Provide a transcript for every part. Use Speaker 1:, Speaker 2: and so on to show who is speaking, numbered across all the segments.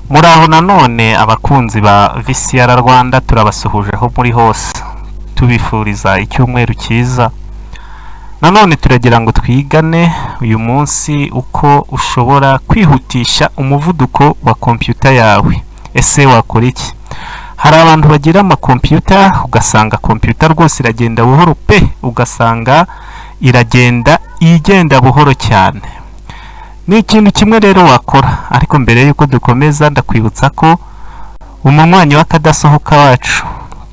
Speaker 1: Muraho nanone abakunzi ba VCR Rwanda, turabasuhuje aho muri hose, tubifuriza icyumweru cyiza. Nanone turagira ngo twigane uyu munsi uko ushobora kwihutisha umuvuduko wa kompiyuta yawe. Ese wakora iki? Hari abantu bagira amakompiyuta, ugasanga kompiyuta rwose iragenda buhoro pe, ugasanga iragenda igenda buhoro cyane. Ni ikintu kimwe rero wakora, ariko mbere y'uko dukomeza ndakwibutsa ko umunywanyi w'akadasohoka wacu,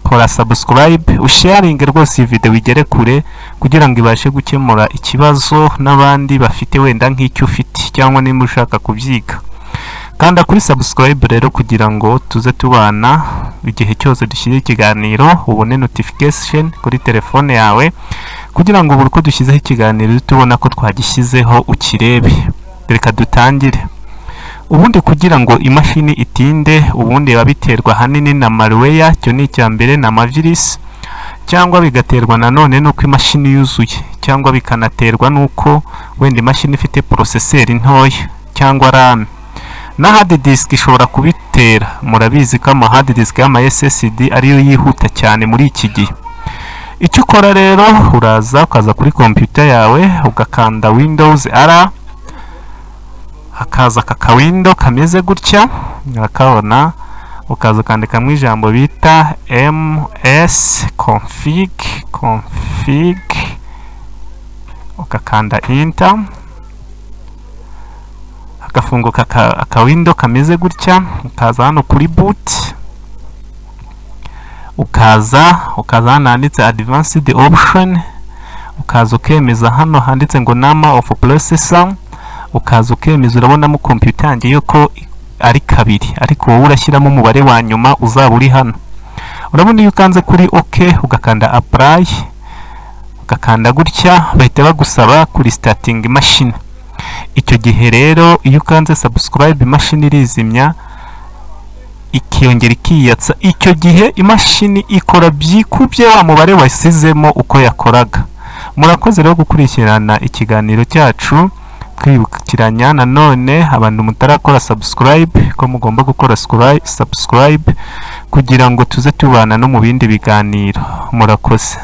Speaker 1: kora subscribe, usharinge rwose iyi video igere kure kugira ngo ibashe gukemura ikibazo n'abandi bafite wenda nk'icyo ufite, cyangwa nimba ushaka kubyiga. Kanda kuri subscribe rero kugira ngo tuze tubana igihe cyose dushyira ikiganiro, ubone notification kuri telefone yawe kugira ngo buri uko dushyizeho ikiganiro tubona ko twagishyizeho ukirebe. Reka dutangire. Ubundi kugira ngo imashini itinde, ubundi biba biterwa ahanini na malware, icyo ni icya mbere, na amavirisi, cyangwa bigaterwa nanone n'uko imashini yuzuye, cyangwa bikanaterwa n'uko wenda imashini ifite processeur ntoya cyangwa RAM. Na hard disk ishobora kubitera. Murabizi ko ama hard disk y'ama SSD ariyo yihuta cyane muri iki gihe. Icyo ukora rero, uraza ukaza kuri computer yawe, ugakanda Windows R, hakaza aka kawindo kameze gutya, urakabona. Ukaza ukandikamo ijambo bita ms config config, ugakanda Enter, hagafunguka akawindo kameze gutya. Ukaza hano kuri Boot, ukaza hano handitse Advanced Option, ukaza ukemeza hano handitse ngo Number of Processor, ukaza ukemeza. Urabonamo computer yanjye yuko ari kabiri, ariko wowe urashyiramo umubare wa nyuma uzaba uri hano. Urabona iyo ukanze kuri OK, ugakanda Apply, ugakanda gutya, bahita bagusaba kuri starting imashini. Icyo gihe rero iyo ukanze subscribe, imashini irizimya ikiyongera ikiyatsa. Icyo gihe imashini ikora byikubye wa mubare wasizemo uko yakoraga. Murakoze rero gukurikirana ikiganiro cyacu. Twibukiranya nanone abantu mutarakora subscribe ko mugomba gukora subscribe kugira ngo tuze tubana no mu bindi biganiro. Murakoze.